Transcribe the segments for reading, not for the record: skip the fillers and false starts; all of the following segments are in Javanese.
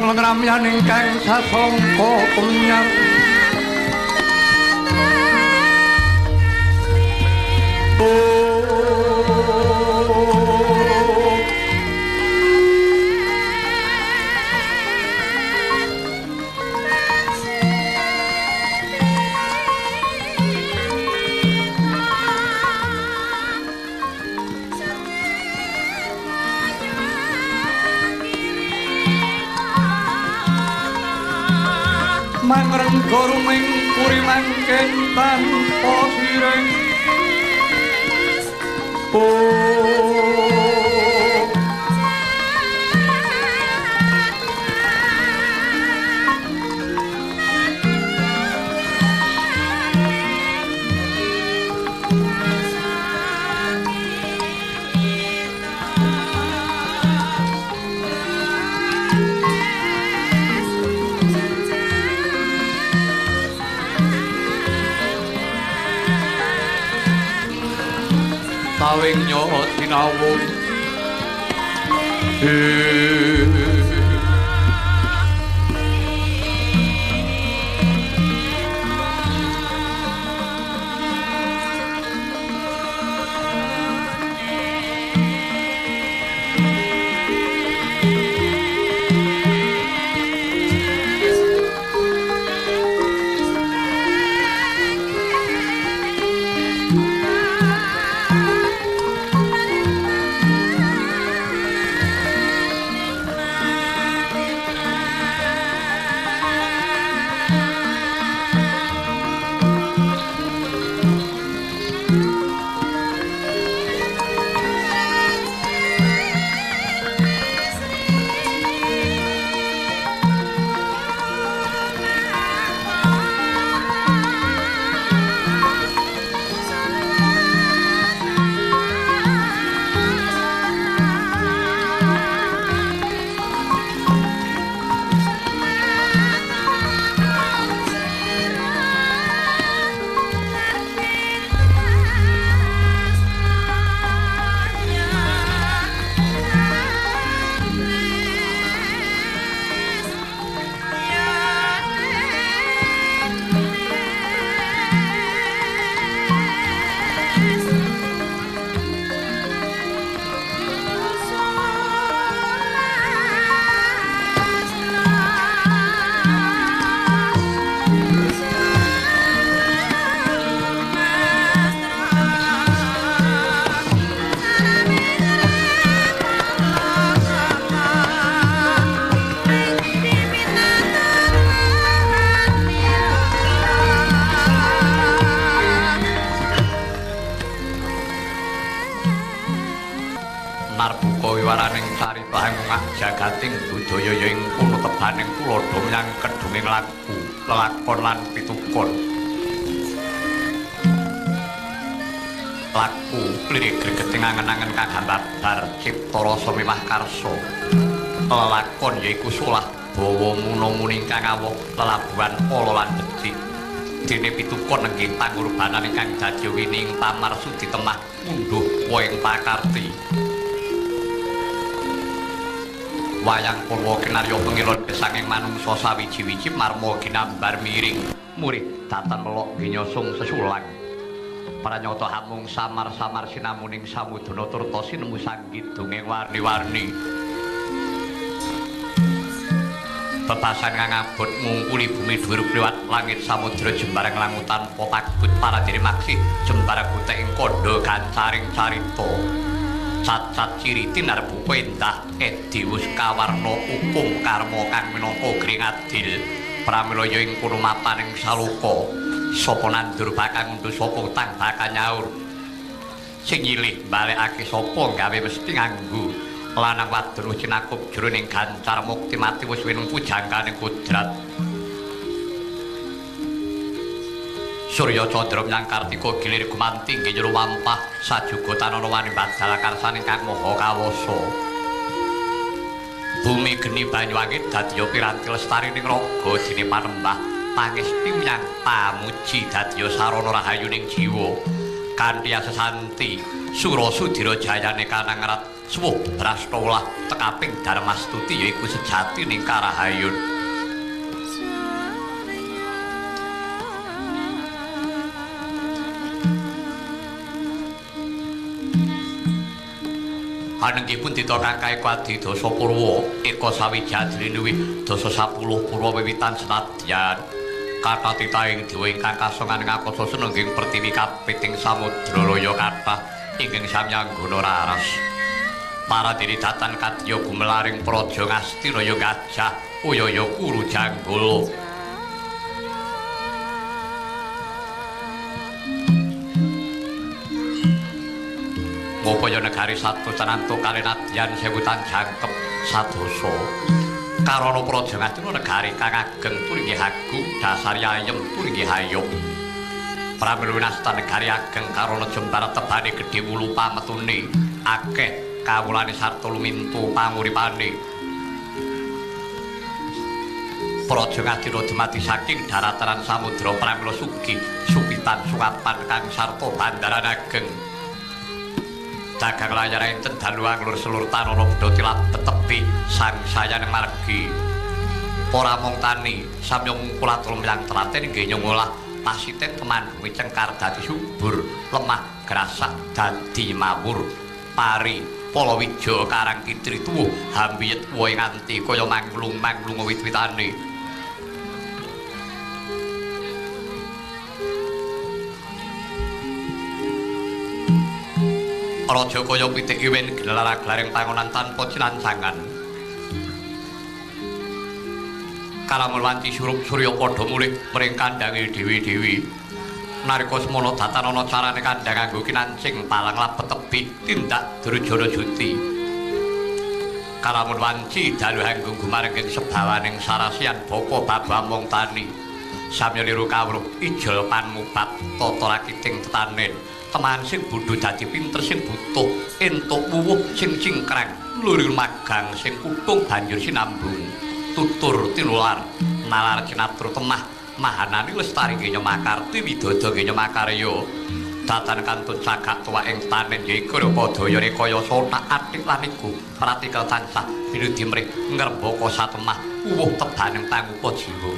Lengan ingkang sasongko kumnyar. Mangrengga ruming puri mangken tanpa sireng. Tawing nyo tinawung. Jagating budaya ya ing kono tebaning tuladha menyang kedunging laku lelakon lan pitukon. Laku lirik gregeting angen-angen kagambar cipta rasa mimah karsa. Lelakon yaiku solah bawa muna-muni ingkang awuh lelabuhan ala lan becik. Dene pitukon nenggih pangurbanan ingkang dadi wining pamar sudi temah mundhuh woing pakarti. Wayang purwa kinarya pengilon gesanging manungsa sawiji-wiji marma ginambar miring murih datan melok ginyosung sesulang. Pranyata hamung samar-samar sinamuning samudana turta sinemu sanggidunging warni-warni. Bebasan kang abot ngungkuli bumi dhuwur kliwat langit samudra jembarang langu tanpa pagut paradene maksih jembar gutek ing kandha gancaring carita. Cacat ciri tinarbuka endah edi wus kawarna hukum karma kang minangka gring adil. Pramila ya ing kono mapaning saloka sapa nandur bakal ngunduh sapa utang bakal nyaur. Sing nyilih balekake sapa gawe mesti nganggo lanang wadon wis cinakup jroning gancar mukti mati wis winengku jangkaning kodrat. Surya Candra menyang Kartika gilir gumanti nggih jero wampah sajuga tanana wani badal karsane kang maha kawasa. Bumi geni banyu angin dadiya piranti lestari ning raga dene panembah pangesti menyang pamuji dadiya sarana rahayu ning jiwa. Kanthi asesanti Sura Sudira jayane kanangrat suwuh brasta welah tekaping Darmastuti yaiku sejatining karahayun. Anenggipun dita kakang Eko Adidasa Purwa Eka Sawija jlinuwih dasa 10 purwa wiwitan senadyan kathah titahing dewa ingkang kasongan ngakasa senengging pertiwi kapiting samudra raya kathah ingkang samyanggana raras. Para diri datan kadya gumelaring praja Ngastina ya gajah uyaya Kuru Janggala. Ngupaya negari satu tananto kalinadyan sewutan jangkep sadoso. Karana praja Ngastina negari kang ageng tur inggih agung dasar ayem tur inggih hayom. Pramila winastan negari ageng karana jembar tebane gedhe wulu pametune akeh kawulane sarta lumintu panguripane. Praja Ngastina dumadi saking daratan samudra pramila sugih supitan sukapan kang sarta bandaran ageng. Dagang layar enten dalu anglur selur tanana bedha tilapet tebi sangsayan margi. Para mung tani samya mungkul atur miyang telaten inggih nyolah pasiten teman bumi cengkar dadi subur lemah grasak dadi mawur pari palawija karang kitri tuwuh hambiyet wohe nganti kaya manglung-manglung wit-witane. Raja kaya pitik iwen gelar-gelaring pangonan tanpa cilancangan. Kalamun wanci surup surya padha mulih mring kandhange dewi-dewi. Nalika semono datan ana carane kandhang nganggo kinancing palang labet tebih tindak Durjana Juti. Kalamun wanci dalu hanggung gumarenging sebawaning sarasian bapa baba mung tani. Samya liru kawruh ijol panmubat tata rakiting tetanen. Teman sing bodho dadi pinter sing butuh entuk wuwuh sing cingkrang luring magang sing kutung banjur sinambung tutur tinular nalar cinatru temah mahanani lestari genya makarti widodo genya makarya datan kantun cagak tuwa ing tanen yaiku padha kaya sota atik lan iku pratikel tansah pinudhi mrih ngrembaka satemah wuwuh tebaning pangupa jiwa.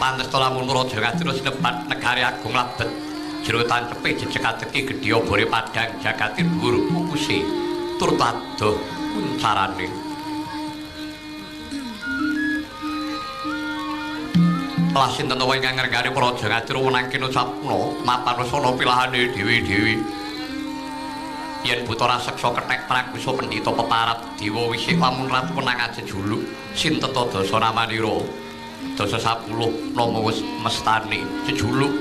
Pantes to lamun Raja Ngastina sinebat negari agung labet jero tancepe jejeg adeki gedhe obore padhang jagati dhuwur pupuse tur adoh kuncarane. Lah sinten wae ingkang ngrenggani Praja Ngastina wenang kinucapna mapan wasana pilahane dewi-dewi. Yen buta raseksa kethek prakusa pendhita peparap dewa wisik lamun ratu wenang ajejuluk sinten ta dasa namanira. Dasa 10 nama wis mestani jejuluk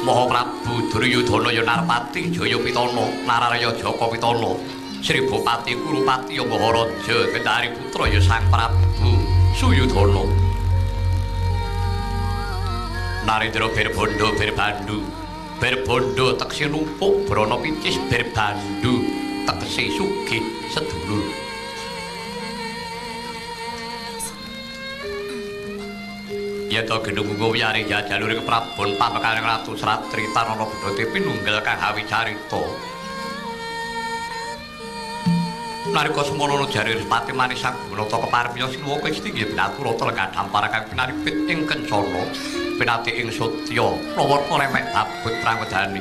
Maha Prabu Duryudana ya Narpati Jaya Pitana Nararya Jaka Pitana Sri Bupati Kurupati ya Maharaja Kendari Putra ya Sang Prabu Suyudana Narendra Birbondo Birbandu Birbondo tekse numpuk brana picis Birbandu tekse sugih sedulur. Yen to gendhung wiyare jalur keprabon pamekaring Ratu Sratri Tanana Bedhate pinunggel kang hawicarita. Nalika semono jare Respati manis sang Gunata keparmiya sinuwaka istinggih pinaturata lenggah dampar kang pinaripit ing kencana pinati ing satya lawarta remek babut pramedani.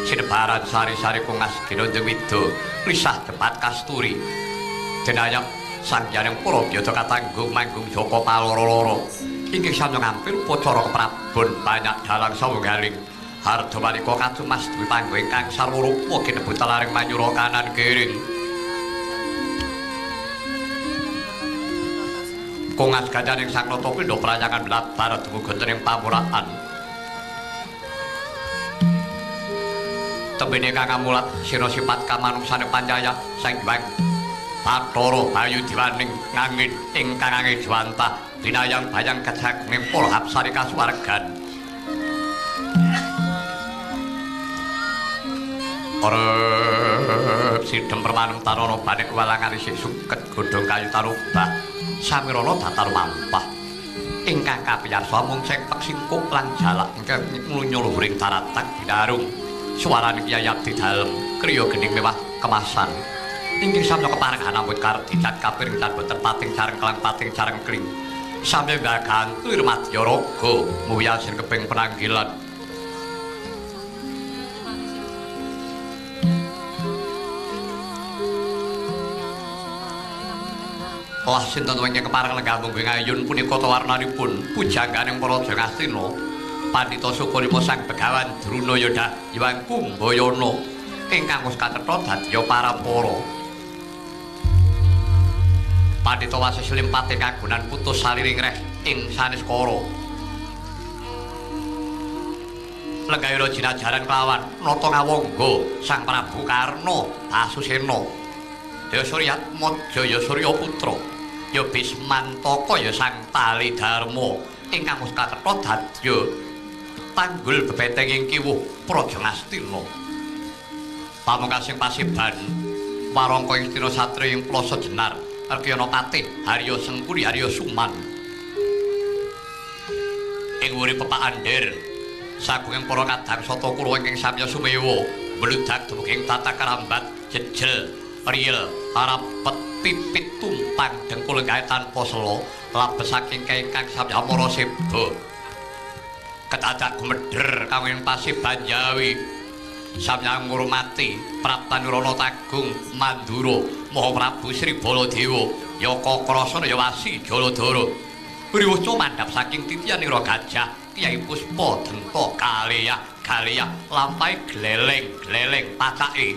Sinebaran sari-sari kungas gena ndewida lisah jepat kasturi. Denayap sang janing para byada katanggung manggung jaka paloro-loro. Inggih samya ngampil upacara keprabon banyak dalang sawunggaling harda maneka kacumas dwi panggo ingkang sarwa rupa kinebut laring manyura kanan kiring. Kongas ganjaning sang nata pindha prayangan blabar dumugi ing pamuraan. Tembene kang amulat sira sipat kamanungsane pancaya sang Hyang Bathara Bayu Diwaning ngangin ingkang angejwantah dinayang bayang kajagunging para hapsari kasuwargan. Orep sidhem permanem tanana banik walangan isih suket godhong kayu tarubah. Samirana datar mampah. Ingkang kapiyarsa mung sengpek singkup lan jalak ingkang nglunya luhuring daratan binarung. Suarane Kyai Abdi Dalem kriya gening mewah kemasan. Inggih samya kepareng anambut kardicat kapiring tan boten pating sareng kelang pating sareng kling. Samya gagantu madya raga muwiyasin keping penanggilan. Lah sinten ingkang kepareng lenggah mungguing ayun punika warnanipun pujangganing para Ngastina. Pandhita Sukalima Sang Begawan Druna Yodha Hyang Kumbayana ingkang wis kacetha dadya parampara. Pandhita Wasis limpate kagunan putus saliring reh ing saneskara. Lenggahira jinajaran kelawan nata ngawangga Sang Prabu Karna Basusena. Ya Suryatmaja ya Surya Putra ya Bismantaka ya Sang Tali Dharma ingkang wis kacetha dadya tanggul bebeteng ing kiwuh Praja Ngastina. Pamungkasing pasiban warangka ing Astina satriya ing Plasa Jenar Rekyana Patih Harya Sengkuni Harya Suman. Ing wuri pepak andir sagunging para kadang sata Kurawa ingkang samya sumewa mbludak dumugi ing tata karambat jejel riyel rapet pipit tumpang dengkul gawe tanpa sela labes saking ingkang samya amara seba. Kedadak gumedher kang ing pasiban Jawi samya ngurmati Praptan Rana Tagung Mandura Maha Prabu Sri Baladewa ya Kakrasana ya Wasi Jaladara. Riwaca mandhap saking titiyanira gajah Kyai Puspa Denta kaleyah kaleyah lampahe gleleng gleleng pacake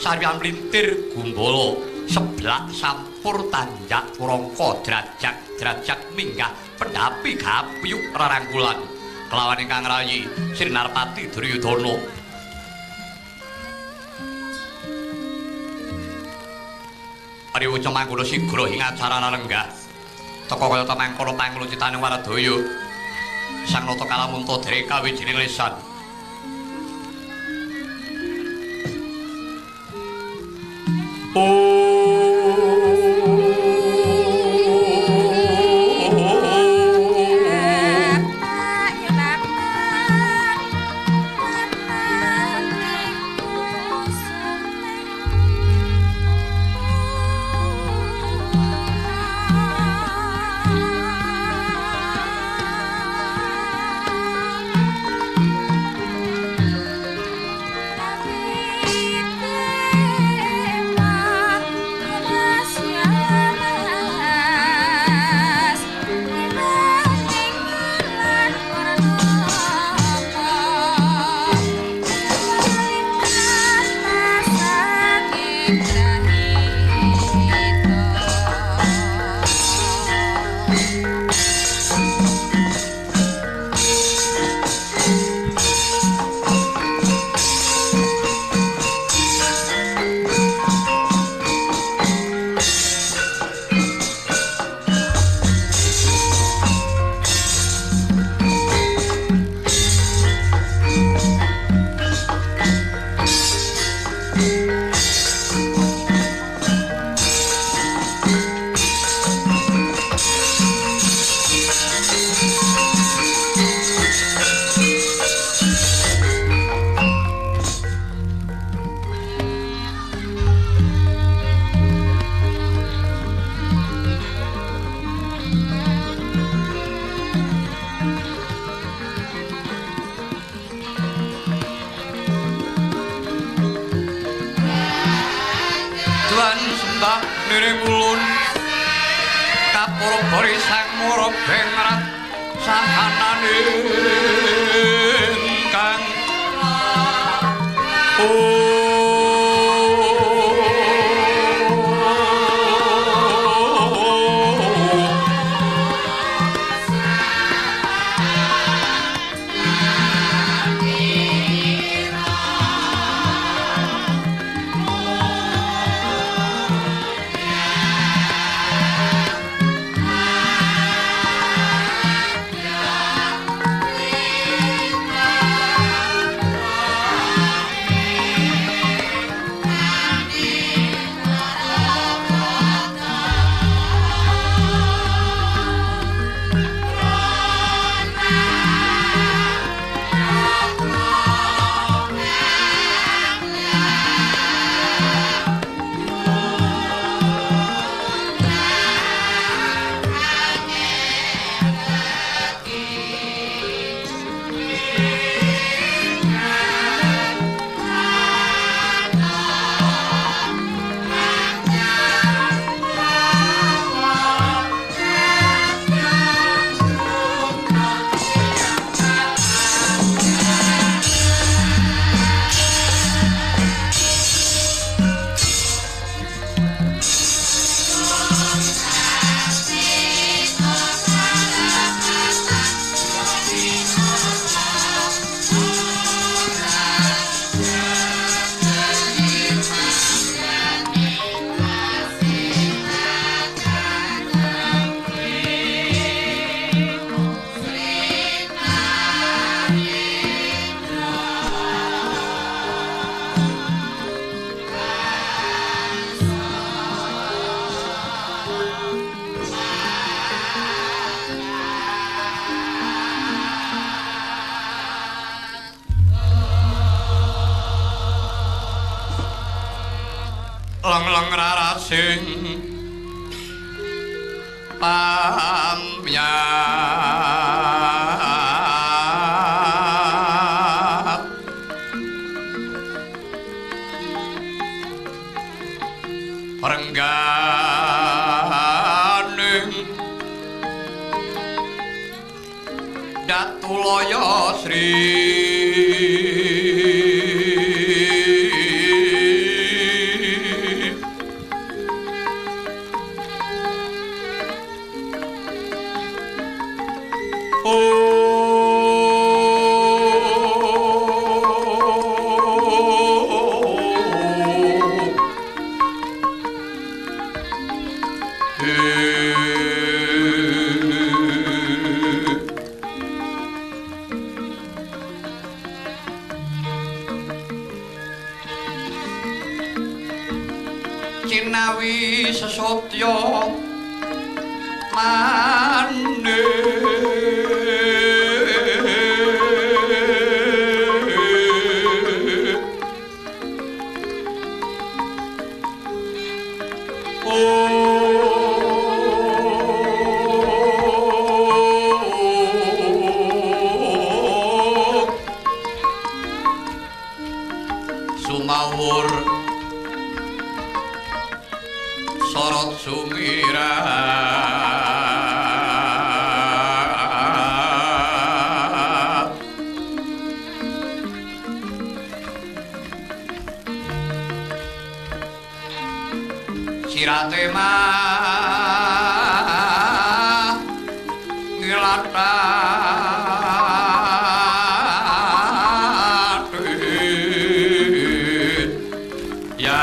saryan mlintir gumbala seblak sampur tanjak turangka drajak drajak minggah pendhapi gapyuk rerangkulan kelawan ingkang rayi Sri Narpati Duryudana. Riwaca mangkono sigra ing acarana lenggah teka kaya ta mangkono panglucitaning waradaya Sang Nata Kalamunta dereka wijining lesan. Leng-leng rarasing pamyat rengganing Datulaya Sri Cinawi sesotyo mane sumawur sorot sumirat sirate mah nglathah ya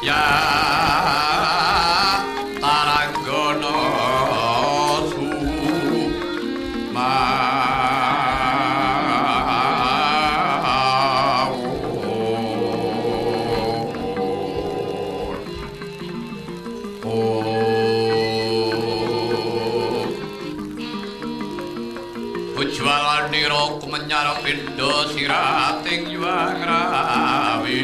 ya taranggana sumawur. Oh Ujwalanira kumenyar pindha sirating yuang rawi.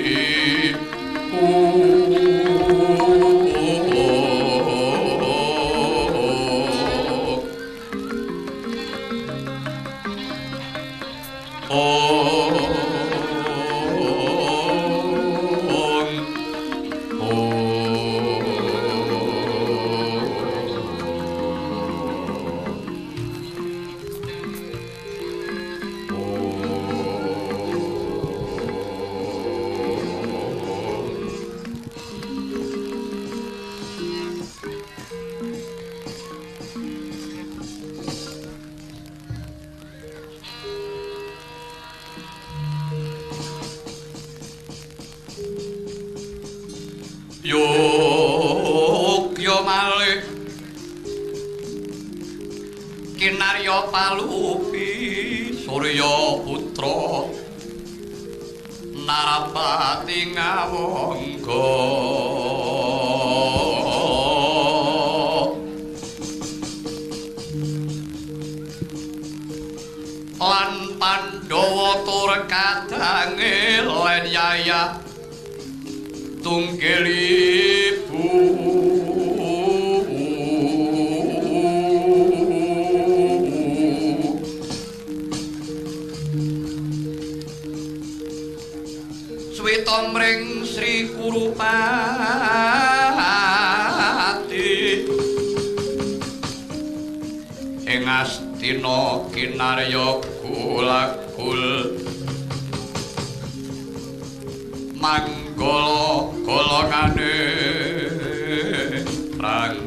Yogya malih kinarya palupi Surya putra Narapati ngawangga lan Pandhawa tur kadange len yayah tunggil ibu. Swita mring Sri Kurupati ing Astina kinarya kulakul manggala golongane rang.